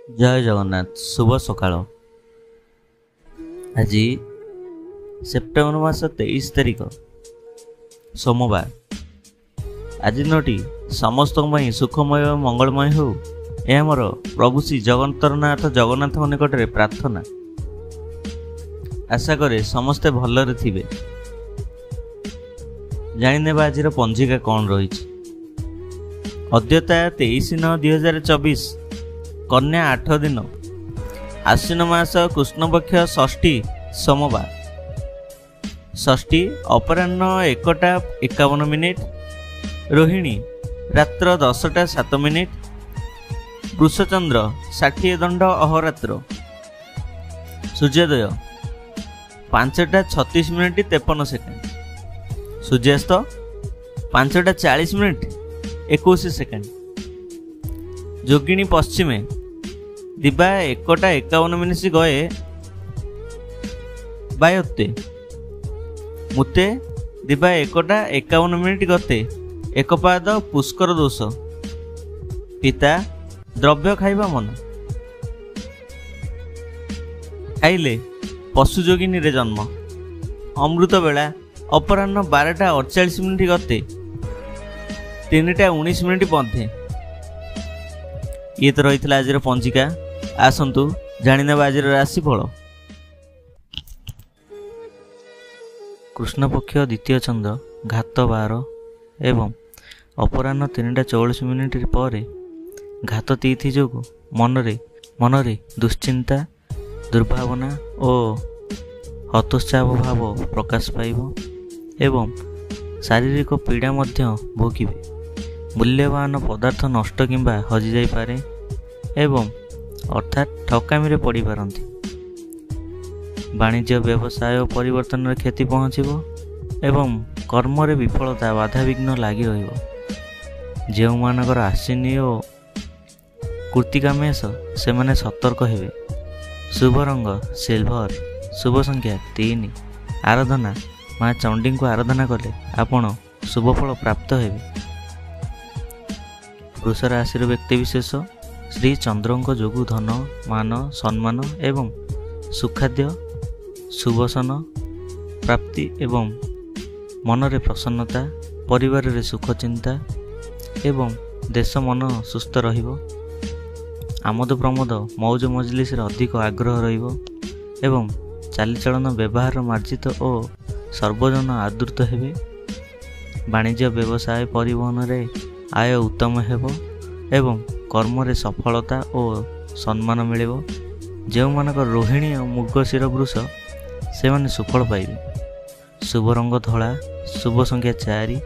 ଜୟ ଜଗନ୍ନାଥ, ଶୁଭ ସକାଳ। ଆଜି ସେପ୍ଟେମ୍ବର ମାସ 23 ତାରିଖ ସୋମବାର। ଆଜି ଦିନଟି ସମସ୍ତଙ୍କ ପାଇଁ ସୁଖମୟ ଓ ମଙ୍ଗଳମୟ ହେଉ, ଏହା ମୋର ପ୍ରଭୁ ଶ୍ରୀ ଜଗନ୍ନାଥ ଜଗନ୍ନାଥଙ୍କ ନିକଟରେ ପ୍ରାର୍ଥନା। ଆଶା କରେ ସମସ୍ତେ ଭଲରେ ଥିବେ। ଜାଣିନେବା ଆଜିର ପଞ୍ଜିକା କ'ଣ ରହିଛି। ଅଦ୍ୟତା 23/9/2024, କନ୍ୟା 8 ଦିନ, ଆଶ୍ୱିନ ମାସ କୃଷ୍ଣପକ୍ଷ ଷଷ୍ଠୀ ସୋମବାର। ଷଷ୍ଠୀ ଅପରାହ୍ନ 1ଟା 51 ମିନିଟ୍, ରୋହିଣୀ ରାତ୍ର 10ଟା 7 ମିନିଟ୍, ବୃଷଚନ୍ଦ୍ର 60 ଦଣ୍ଡ ଅହରାତ୍ର, ସୂର୍ଯ୍ୟୋଦୟ 5ଟା 36 ମିନିଟ୍ 53 ସେକେଣ୍ଡ, ସୂର୍ଯ୍ୟାସ୍ତ 5ଟା 40 ମିନିଟ୍ 21 ସେକେଣ୍ଡ, ଯୋଗିନୀ ପଶ୍ଚିମେ ଦିବା 1ଟା 51 ମିନିଟ୍ ଗଏ ବାୟତ୍ତେ ମୁତେ ଦିବା 1ଟା 51 ମିନିଟ୍ ଗତେ ଏକପାଦ ପୁଷ୍କର ଦୋଷ। ପିତା ଦ୍ରବ୍ୟ ଖାଇବା ମନା, ଖାଇଲେ ପଶୁ ଯୋଗିନୀରେ ଜନ୍ମ। ଅମୃତ ବେଳା ଅପରାହ୍ନ 12ଟା 48 ମିନିଟ୍ ଗତେ 3ଟା 19 ମିନିଟ୍ ମଧ୍ୟେ। ଇଏ ତ ରହିଥିଲା ଆଜିର ପଞ୍ଜିକା। ଆସନ୍ତୁ ଜାଣିନେବା ଆଜିର ରାଶିଫଳ। କୃଷ୍ଣପକ୍ଷ ଦ୍ୱିତୀୟ ଚନ୍ଦ୍ର ଘାତ ବାର ଏବଂ ଅପରାହ୍ନ 3ଟା 44 ମିନିଟ୍ ପରେ ଘାତ ତିଥି ଯୋଗୁଁ ମନରେ ଦୁଶ୍ଚିନ୍ତା, ଦୁର୍ଭାବନା ଓ ହତୋତ୍ସାହ ଭାବ ପ୍ରକାଶ ପାଇବ ଏବଂ ଶାରୀରିକ ପୀଡ଼ା ମଧ୍ୟ ଭୋଗିବେ। ମୂଲ୍ୟବାନ ପଦାର୍ଥ ନଷ୍ଟ କିମ୍ବା ହଜିଯାଇପାରେ ଏବଂ ଅର୍ଥାତ୍ ଠକାମିରେ ପଡ଼ିପାରନ୍ତି। ବାଣିଜ୍ୟ, ବ୍ୟବସାୟ ଓ ପରିବର୍ତ୍ତନରେ କ୍ଷତି ପହଞ୍ଚିବ ଏବଂ କର୍ମରେ ବିଫଳତା, ବାଧାବିଘ୍ନ ଲାଗି ରହିବ। ଯେଉଁମାନଙ୍କର ଆଶ୍ୱିନୀ ଓ କୃତିକା ମେଷ, ସେମାନେ ସତର୍କ ହେବେ। ଶୁଭ ରଙ୍ଗ ସିଲଭର, ଶୁଭ ସଂଖ୍ୟା 3। ଆରାଧନା ମା ଚଣ୍ଡୀଙ୍କୁ ଆରାଧନା କଲେ ଆପଣ ଶୁଭଫଳ ପ୍ରାପ୍ତ ହେବେ। ବୃଷ ରାଶିର ବ୍ୟକ୍ତିବିଶେଷ ଶ୍ରୀ ଚନ୍ଦ୍ରଙ୍କ ଯୋଗୁଁ ଧନ, ମାନ, ସମ୍ମାନ ଏବଂ ସୁଖାଦ୍ୟ ସୁବସନ ପ୍ରାପ୍ତି ଏବଂ ମନରେ ପ୍ରସନ୍ନତା, ପରିବାରରେ ସୁଖ ଚିନ୍ତା ଏବଂ ଦେଶ ମନ ସୁସ୍ଥ ରହିବ। ଆମୋଦ ପ୍ରମୋଦ, ମଉଜ ମଜଲିସରେ ଅଧିକ ଆଗ୍ରହ ରହିବ ଏବଂ ଚାଲିଚଳନ ବ୍ୟବହାର ମାର୍ଜିତ ଓ ସର୍ବଜନ ଆଦୃତ ହେବେ। ବାଣିଜ୍ୟ, ବ୍ୟବସାୟ, ପରିବହନରେ ଆୟ ଉତ୍ତମ ହେବ ଏବଂ କର୍ମରେ ସଫଳତା ଓ ସମ୍ମାନ ମିଳିବ। ଯେଉଁମାନଙ୍କର ରୋହିଣୀ ଓ ମୃଗଶିର ବୃଷ, ସେମାନେ ସୁଫଳ ପାଇବେ। ଶୁଭ ରଙ୍ଗ ଧଳା, ଶୁଭ ସଂଖ୍ୟା 4।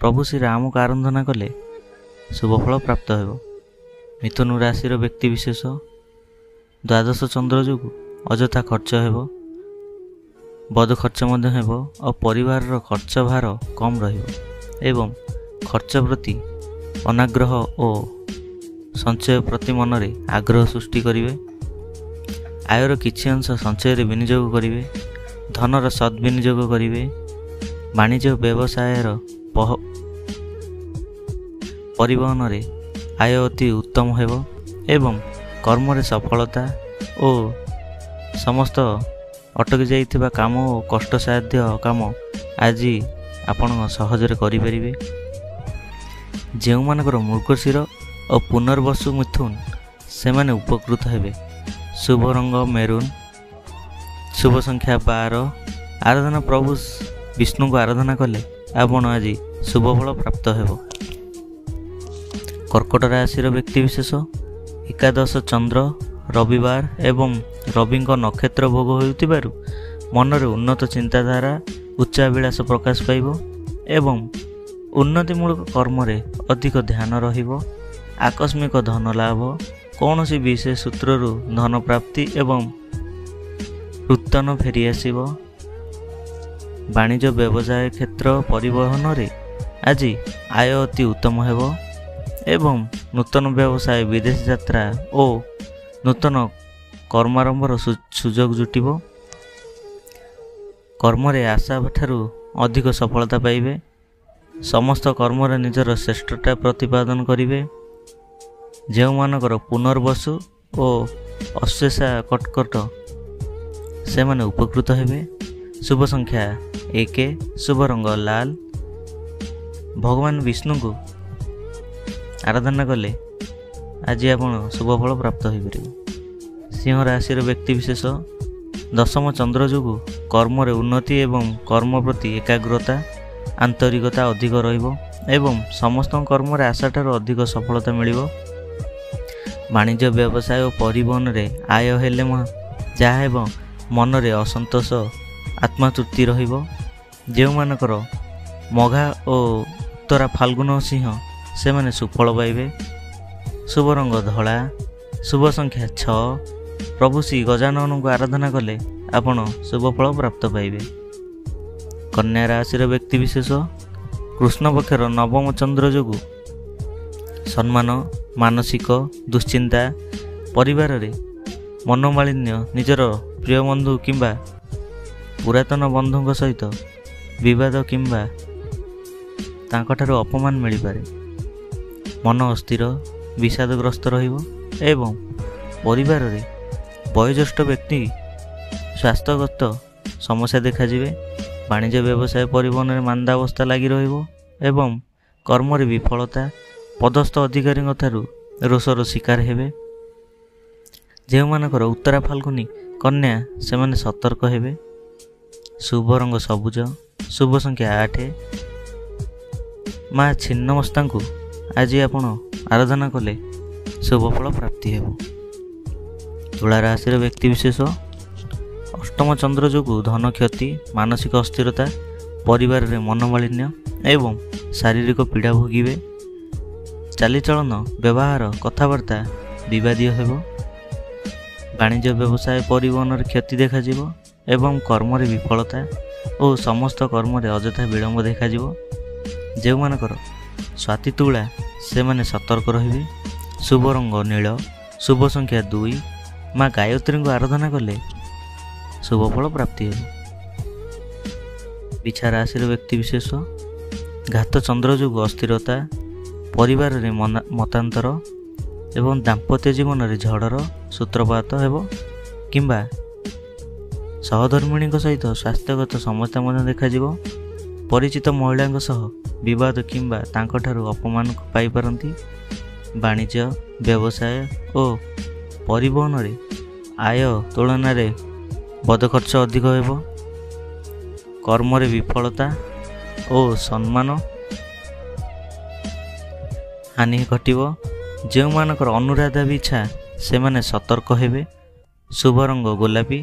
ପ୍ରଭୁ ଶ୍ରୀ ରାମକୁ ଆରାଧନା କଲେ ଶୁଭଫଳ ପ୍ରାପ୍ତ ହେବ। ମିଥୁନ ରାଶିର ବ୍ୟକ୍ତିବିଶେଷ ଦ୍ୱାଦଶ ଚନ୍ଦ୍ର ଯୋଗୁଁ ଅଯଥା ଖର୍ଚ୍ଚ ହେବ, ବଦ ଖର୍ଚ୍ଚ ମଧ୍ୟ ହେବ ଆଉ ପରିବାରର ଖର୍ଚ୍ଚ ଭାର କମ୍ ରହିବ ଏବଂ ଖର୍ଚ୍ଚ ପ୍ରତି ଅନାଗ୍ରହ ଓ ସଞ୍ଚୟ ପ୍ରତି ମନରେ ଆଗ୍ରହ ସୃଷ୍ଟି କରିବେ। ଆୟର କିଛି ଅଂଶ ସଞ୍ଚୟରେ ବିନିଯୋଗ କରିବେ। ଧନର ସଦ୍ବିନିଯୋଗ କରିବେ। ବାଣିଜ୍ୟ, ବ୍ୟବସାୟର ପରିବହନରେ ଆୟ ଅତି ଉତ୍ତମ ହେବ ଏବଂ କର୍ମରେ ସଫଳତା ଓ ସମସ୍ତ ଅଟକି ଯାଇଥିବା କାମ ଓ କଷ୍ଟସାଧ୍ୟ କାମ ଆଜି ଆପଣ ସହଜରେ କରିପାରିବେ। ଯେଉଁମାନଙ୍କର ମୃଗଶିର ଓ ପୁନର୍ବସୁ ମିଥୁନ, ସେମାନେ ଉପକୃତ ହେବେ। ଶୁଭ ରଙ୍ଗ ମେରୁନ୍, ଶୁଭ ସଂଖ୍ୟା 12। ଆରାଧନା ପ୍ରଭୁ ବିଷ୍ଣୁଙ୍କୁ ଆରାଧନା କଲେ ଆପଣ ଆଜି ଶୁଭଫଳ ପ୍ରାପ୍ତ ହେବ। କର୍କଟ ରାଶିର ବ୍ୟକ୍ତିବିଶେଷ ଏକାଦଶ ଚନ୍ଦ୍ର ରବିବାର ଏବଂ ରବିଙ୍କ ନକ୍ଷତ୍ର ଭୋଗ ହେଉଥିବାରୁ ମନରେ ଉନ୍ନତ ଚିନ୍ତାଧାରା, ଉଚ୍ଚାଭିଳାଷ ପ୍ରକାଶ ପାଇବ ଏବଂ ଉନ୍ନତିମୂଳକ କର୍ମରେ ଅଧିକ ଧ୍ୟାନ ରହିବ। ଆକସ୍ମିକ ଧନ ଲାଭ, କୌଣସି ବିଶେଷ ସୂତ୍ରରୁ ଧନ ପ୍ରାପ୍ତି ଏବଂ ନୂତନ ଫେରିଆସିବ। ବାଣିଜ୍ୟ, ବ୍ୟବସାୟ କ୍ଷେତ୍ର, ପରିବହନରେ ଆଜି ଆୟ ଅତି ଉତ୍ତମ ହେବ ଏବଂ ନୂତନ ବ୍ୟବସାୟ, ବିଦେଶ ଯାତ୍ରା ଓ ନୂତନ କର୍ମାରମ୍ଭର ସୁଯୋଗ ଜୁଟିବ। କର୍ମରେ ଆଶା ଠାରୁ ଅଧିକ ସଫଳତା ପାଇବେ। ସମସ୍ତ କର୍ମରେ ନିଜର ଶ୍ରେଷ୍ଠତା ପ୍ରତିପାଦନ କରିବେ। ଯେଉଁମାନଙ୍କର ପୁନର୍ବସୁ ଓ ଅଶ୍ଲେଷା କଟକଟ ସେମାନେ ଉପକୃତ ହେବେ। ଶୁଭ ସଂଖ୍ୟା 1, ଶୁଭ ରଙ୍ଗ ଲାଲ। ଭଗବାନ ବିଷ୍ଣୁଙ୍କୁ ଆରାଧନା କଲେ ଆଜି ଆପଣ ଶୁଭଫଳ ପ୍ରାପ୍ତ ହୋଇପାରିବେ। ସିଂହ ରାଶିର ବ୍ୟକ୍ତିବିଶେଷ ଦଶମ ଚନ୍ଦ୍ର ଯୋଗୁଁ କର୍ମରେ ଉନ୍ନତି ଏବଂ କର୍ମ ପ୍ରତି ଏକାଗ୍ରତା, ଆନ୍ତରିକତା ଅଧିକ ରହିବ ଏବଂ ସମସ୍ତଙ୍କ କର୍ମରେ ଆଶାଠାରୁ ଅଧିକ ସଫଳତା ମିଳିବ। ବାଣିଜ୍ୟ, ବ୍ୟବସାୟ ଓ ପରିବହନରେ ଆୟ ହେଲେ ଯାହା ହେବ ମନରେ ଅସନ୍ତୋଷ, ଆତ୍ମାତୃପ୍ତି ରହିବ। ଯେଉଁମାନଙ୍କର ମଘା ଓ ଉତ୍ତରା ଫାଲ୍ଗୁନ ସିଂହ ସେମାନେ ସୁଫଳ ପାଇବେ। ଶୁଭ ରଙ୍ଗ ଧଳା, ଶୁଭ ସଂଖ୍ୟା 6। ପ୍ରଭୁ ଶ୍ରୀ ଗଜାନନଙ୍କୁ ଆରାଧନା କଲେ ଆପଣ ଶୁଭଫଳ ପ୍ରାପ୍ତ ପାଇବେ। କନ୍ୟା ରାଶିର ବ୍ୟକ୍ତିବିଶେଷ କୃଷ୍ଣପକ୍ଷର ନବମ ଚନ୍ଦ୍ର ଯୋଗୁଁ ସମ୍ମାନ, ମାନସିକ ଦୁଶ୍ଚିନ୍ତା, ପରିବାରରେ ମନୋମାଳିନ୍ୟ, ନିଜର ପ୍ରିୟ ବନ୍ଧୁ କିମ୍ବା ପୁରାତନ ବନ୍ଧୁଙ୍କ ସହିତ ବିବାଦ କିମ୍ବା ତାଙ୍କଠାରୁ ଅପମାନ ମିଳିପାରେ। ମନ ଅସ୍ଥିର, ବିଷାଦଗ୍ରସ୍ତ ରହିବ ଏବଂ ପରିବାରରେ ବୟୋଜ୍ୟେଷ୍ଠ ବ୍ୟକ୍ତି ସ୍ୱାସ୍ଥ୍ୟଗତ ସମସ୍ୟା ଦେଖାଯିବେ। ବାଣିଜ୍ୟ, ବ୍ୟବସାୟ, ପରିବହନରେ ମାନ୍ଦାବସ୍ଥା ଲାଗି ରହିବ ଏବଂ କର୍ମରେ ବିଫଳତା, ପଦସ୍ଥ ଅଧିକାରୀଙ୍କ ଠାରୁ ରୋଷର ଶିକାର ହେବେ। ଯେଉଁମାନଙ୍କର ଉତ୍ତରା ଫାଲ୍ଗୁନୀ କନ୍ୟା ସେମାନେ ସତର୍କ ହେବେ। ଶୁଭ ରଙ୍ଗ ସବୁଜ, ଶୁଭ ସଂଖ୍ୟା 8। ମା ଛିନ୍ନମସ୍ତାଙ୍କୁ ଆଜି ଆପଣ ଆରାଧନା କଲେ ଶୁଭଫଳ ପ୍ରାପ୍ତି ହେବ। ତୁଳା ରାଶିର ବ୍ୟକ୍ତିବିଶେଷ ଅଷ୍ଟମ ଚନ୍ଦ୍ର ଯୋଗୁଁ ଧନ କ୍ଷତି, ମାନସିକ ଅସ୍ଥିରତା, ପରିବାରରେ ମନୋମାଳିନ୍ୟ ଏବଂ ଶାରୀରିକ ପୀଡ଼ା ଭୋଗିବେ। ଚାଲିଚଳନ, ବ୍ୟବହାର, କଥାବାର୍ତ୍ତା ବିବାଦୀୟ ହେବ। ବାଣିଜ୍ୟ, ବ୍ୟବସାୟ, ପରିବହନରେ କ୍ଷତି ଦେଖାଯିବ ଏବଂ କର୍ମରେ ବିଫଳତା ଓ ସମସ୍ତ କର୍ମରେ ଅଯଥା ବିଳମ୍ବ ଦେଖାଯିବ। ଯେଉଁମାନଙ୍କର ସ୍ୱାତି ତୁଳା ସେମାନେ ସତର୍କ ରହିବେ। ଶୁଭ ରଙ୍ଗ ନୀଳ, ଶୁଭ ସଂଖ୍ୟା 2। ମା ଗାୟତ୍ରୀଙ୍କୁ ଆରାଧନା କଲେ ଶୁଭଫଳ ପ୍ରାପ୍ତି ହେବ। ବିଛା ରାଶିର ବ୍ୟକ୍ତିବିଶେଷ ଘାତ ଚନ୍ଦ୍ର ଯୋଗୁଁ ଅସ୍ଥିରତା, ପରିବାରରେ ମତାନ୍ତର ଏବଂ ଦାମ୍ପତ୍ୟ ଜୀବନରେ ଝଡ଼ର ସୂତ୍ରପାତ ହେବ କିମ୍ବା ସହଧର୍ମିଣୀଙ୍କ ସହିତ ସ୍ୱାସ୍ଥ୍ୟଗତ ସମସ୍ୟା ମଧ୍ୟ ଦେଖାଯିବ। ପରିଚିତ ମହିଳାଙ୍କ ସହ ବିବାଦ କିମ୍ବା ତାଙ୍କଠାରୁ ଅପମାନ ପାଇପାରନ୍ତି। ବାଣିଜ୍ୟ, ବ୍ୟବସାୟ ଓ ପରିବହନରେ ଆୟ ତୁଳନାରେ ବଦଖର୍ଚ୍ଚ ଅଧିକ ହେବ। କର୍ମରେ ବିଫଳତା ଓ ସମ୍ମାନ ହାନି ଘଟିବ। ଯେଉଁମାନଙ୍କର ଅନୁରାଧା ବିଛା ସେମାନେ ସତର୍କ ହେବେ। ଶୁଭ ରଙ୍ଗ ଗୋଲାପୀ,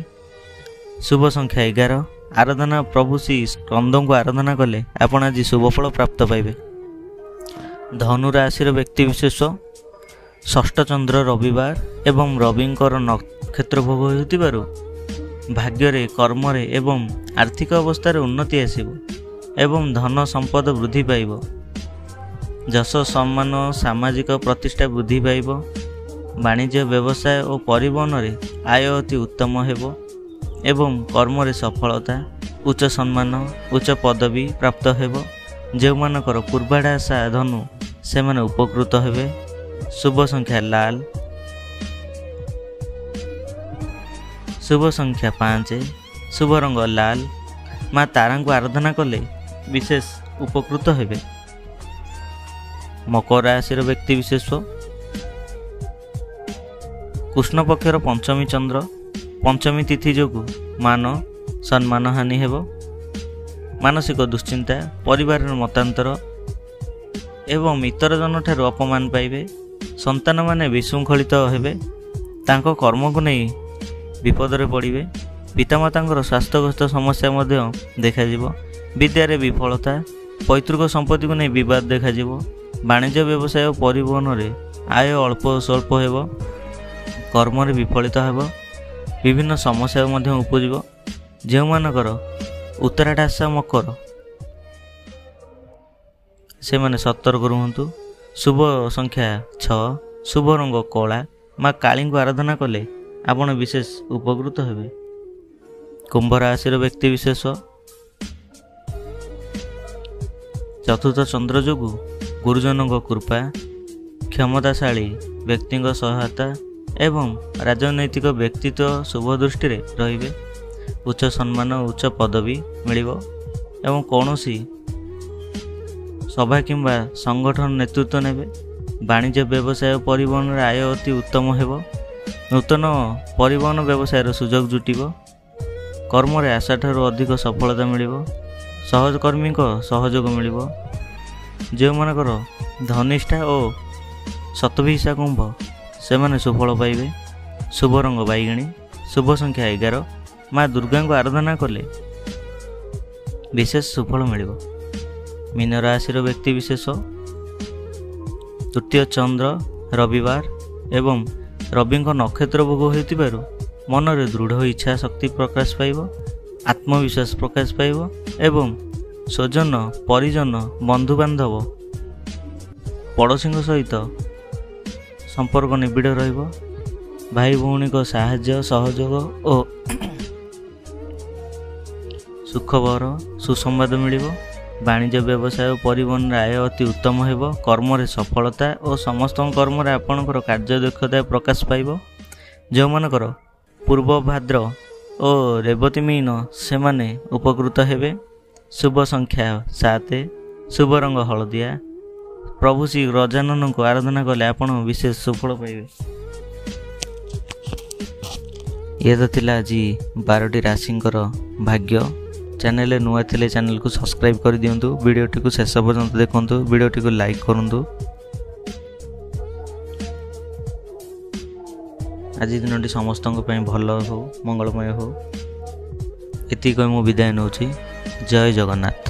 ଶୁଭ ସଂଖ୍ୟା 11। ଆରାଧନା ପ୍ରଭୁ ଶ୍ରୀ ସ୍କନ୍ଦଙ୍କୁ ଆରାଧନା କଲେ ଆପଣ ଆଜି ଶୁଭଫଳ ପ୍ରାପ୍ତ ପାଇବେ। ଧନୁ ରାଶିର ବ୍ୟକ୍ତିବିଶେଷ ଷଷ୍ଠ ଚନ୍ଦ୍ର ରବିବାର ଏବଂ ରବିଙ୍କର ନକ୍ଷତ୍ର ଭୋଗ ହେଉଥିବାରୁ ଭାଗ୍ୟରେ, କର୍ମରେ ଏବଂ ଆର୍ଥିକ ଅବସ୍ଥାରେ ଉନ୍ନତି ଆସିବ ଏବଂ ଧନ ସମ୍ପଦ ବୃଦ୍ଧି ପାଇବ। ଯଶ, ସମ୍ମାନ, ସାମାଜିକ ପ୍ରତିଷ୍ଠା ବୃଦ୍ଧି ପାଇବ। ବାଣିଜ୍ୟ, ବ୍ୟବସାୟ ଓ ପରିବହନରେ ଆୟ ଅତି ଉତ୍ତମ ହେବ ଏବଂ କର୍ମରେ ସଫଳତା, ଉଚ୍ଚ ସମ୍ମାନ, ଉଚ୍ଚ ପଦବୀ ପ୍ରାପ୍ତ ହେବ। ଯେଉଁମାନଙ୍କର ପୂର୍ବାଢାଷା ଧନୁ ସେମାନେ ଉପକୃତ ହେବେ। ଶୁଭ ସଂଖ୍ୟା ଲାଲ, ଶୁଭ ସଂଖ୍ୟା 5, ଶୁଭ ରଙ୍ଗ ଲାଲ। ମା ତାରାଙ୍କୁ ଆରାଧନା କଲେ ବିଶେଷ ଉପକୃତ ହେବେ। ମକର ରାଶିର ବ୍ୟକ୍ତିବିଶେଷ କୃଷ୍ଣପକ୍ଷର ପଞ୍ଚମୀ ଚନ୍ଦ୍ର ପଞ୍ଚମୀ ତିଥି ଯୋଗୁଁ ମାନ ସମ୍ମାନ ହାନି ହେବ। ମାନସିକ ଦୁଶ୍ଚିନ୍ତା, ପରିବାରର ମତାନ୍ତର ଏବଂ ଇତରଜନଠାରୁ ଅପମାନ ପାଇବେ। ସନ୍ତାନମାନେ ବିଶୃଙ୍ଖଳିତ ହେବେ, ତାଙ୍କ କର୍ମକୁ ନେଇ ବିପଦରେ ପଡ଼ିବେ। ପିତାମାତାଙ୍କର ସ୍ୱାସ୍ଥ୍ୟଗତ ସମସ୍ୟା ମଧ୍ୟ ଦେଖାଯିବ। ବିଦ୍ୟାରେ ବିଫଳତା, ପୈତୃକ ସମ୍ପତ୍ତିକୁ ନେଇ ବିବାଦ ଦେଖାଯିବ। ବାଣିଜ୍ୟ, ବ୍ୟବସାୟ, ପରିବହନରେ ଆୟ ଅଳ୍ପ ସ୍ୱଳ୍ପ ହେବ। କର୍ମରେ ବିଫଳିତ ହେବ। ବିଭିନ୍ନ ସମସ୍ୟା ମଧ୍ୟ ଉପୁଜିବ। ଯେଉଁମାନଙ୍କର ଉତ୍ତରାଢାସା ମକର ସେମାନେ ସତର୍କ ରୁହନ୍ତୁ। ଶୁଭ ସଂଖ୍ୟା 6, ଶୁଭ ରଙ୍ଗ କଳା। ମା କାଳୀଙ୍କୁ ଆରାଧନା କଲେ ଆପଣ ବିଶେଷ ଉପକୃତ ହେବେ। କୁମ୍ଭ ରାଶିର ବ୍ୟକ୍ତିବିଶେଷ ଚତୁର୍ଥ ଚନ୍ଦ୍ର ଯୋଗୁଁ ଗୁରୁଜନଙ୍କ କୃପା, କ୍ଷମତାଶାଳୀ ବ୍ୟକ୍ତିଙ୍କ ସହାୟତା ଏବଂ ରାଜନୈତିକ ବ୍ୟକ୍ତିତ୍ୱ ଶୁଭ ଦୃଷ୍ଟିରେ ରହିବେ। ଉଚ୍ଚ ସମ୍ମାନ, ଉଚ୍ଚ ପଦବୀ ମିଳିବ ଏବଂ କୌଣସି ସଭା କିମ୍ବା ସଂଗଠନ ନେତୃତ୍ୱ ନେବେ। ବାଣିଜ୍ୟ, ବ୍ୟବସାୟ, ପରିବହନରେ ଆୟ ଅତି ଉତ୍ତମ ହେବ। ନୂତନ ପରିବହନ ବ୍ୟବସାୟର ସୁଯୋଗ ଜୁଟିବ। କର୍ମରେ ଆଶାଠାରୁ ଅଧିକ ସଫଳତା ମିଳିବ। ସହକର୍ମୀଙ୍କ ସହଯୋଗ ମିଳିବ। ଯେଉଁମାନଙ୍କର ଧନିଷ୍ଠା ଓ ଶତଭିଷା କୁମ୍ଭ, ସେମାନେ ସୁଫଳ ପାଇବେ। ଶୁଭ ରଙ୍ଗ ବାଇଗଣୀ, ଶୁଭ ସଂଖ୍ୟା 11। ମା ଦୁର୍ଗାଙ୍କୁ ଆରାଧନା କଲେ ବିଶେଷ ସୁଫଳ ମିଳିବ। ମୀନ ରାଶିର ବ୍ୟକ୍ତି ବିଶେଷ, ତୃତୀୟ ଚନ୍ଦ୍ର, ରବିବାର ଏବଂ ରବିଙ୍କ ନକ୍ଷତ୍ର ଭୋଗ ହେଉଥିବାରୁ ମନରେ ଦୃଢ଼ ଇଚ୍ଛା ଶକ୍ତି ପ୍ରକାଶ ପାଇବ, ଆତ୍ମବିଶ୍ୱାସ ପ୍ରକାଶ ପାଇବ ଏବଂ ସ୍ୱଜନ, ପରିଜନ, ବନ୍ଧୁବାନ୍ଧବ, ପଡ଼ୋଶୀଙ୍କ ସହିତ ସମ୍ପର୍କ ନିବିଡ଼ ରହିବ। ଭାଇ ଭଉଣୀଙ୍କ ସାହାଯ୍ୟ ସହଯୋଗ ଓ ସୁଖବର ସୁସମ୍ବାଦ ମିଳିବ। ବାଣିଜ୍ୟ, ବ୍ୟବସାୟ, ପରିବହନରେ ଆୟ ଅତି ଉତ୍ତମ ହେବ। କର୍ମରେ ସଫଳତା ଓ ସମସ୍ତଙ୍କ କର୍ମରେ ଆପଣଙ୍କର କାର୍ଯ୍ୟଦକ୍ଷତା ପ୍ରକାଶ ପାଇବ। ଯେଉଁମାନଙ୍କର ପୂର୍ବ ଭାଦ୍ର ଓ ରେବତୀ ମୀନ, ସେମାନେ ଉପକୃତ ହେବେ। ଶୁଭ ସଂଖ୍ୟା 7, ଶୁଭ ରଙ୍ଗ ହଳଦିଆ। ପ୍ରଭୁ ଶ୍ରୀ ଗଜାନନଙ୍କୁ ଆରାଧନା କଲେ ଆପଣ ବିଶେଷ ସୁଫଳ ପାଇବେ। ଇଏ ତ ଥିଲା ଆଜି 12ଟି ରାଶିଙ୍କର ଭାଗ୍ୟ। ଚ୍ୟାନେଲରେ ନୂଆ ଥିଲେ ଚ୍ୟାନେଲକୁ ସବସ୍କ୍ରାଇବ୍ କରିଦିଅନ୍ତୁ। ଭିଡ଼ିଓଟିକୁ ଶେଷ ପର୍ଯ୍ୟନ୍ତ ଦେଖନ୍ତୁ, ଭିଡ଼ିଓଟିକୁ ଲାଇକ୍ କରନ୍ତୁ। ଆଜି ଦିନଟି ସମସ୍ତଙ୍କ ପାଇଁ ଭଲ ହେଉ, ମଙ୍ଗଳମୟ ହେଉ, ଏତିକି କହି ମୁଁ ବିଦାୟ ନେଉଛି। ଜୟ ଜଗନ୍ନାଥ।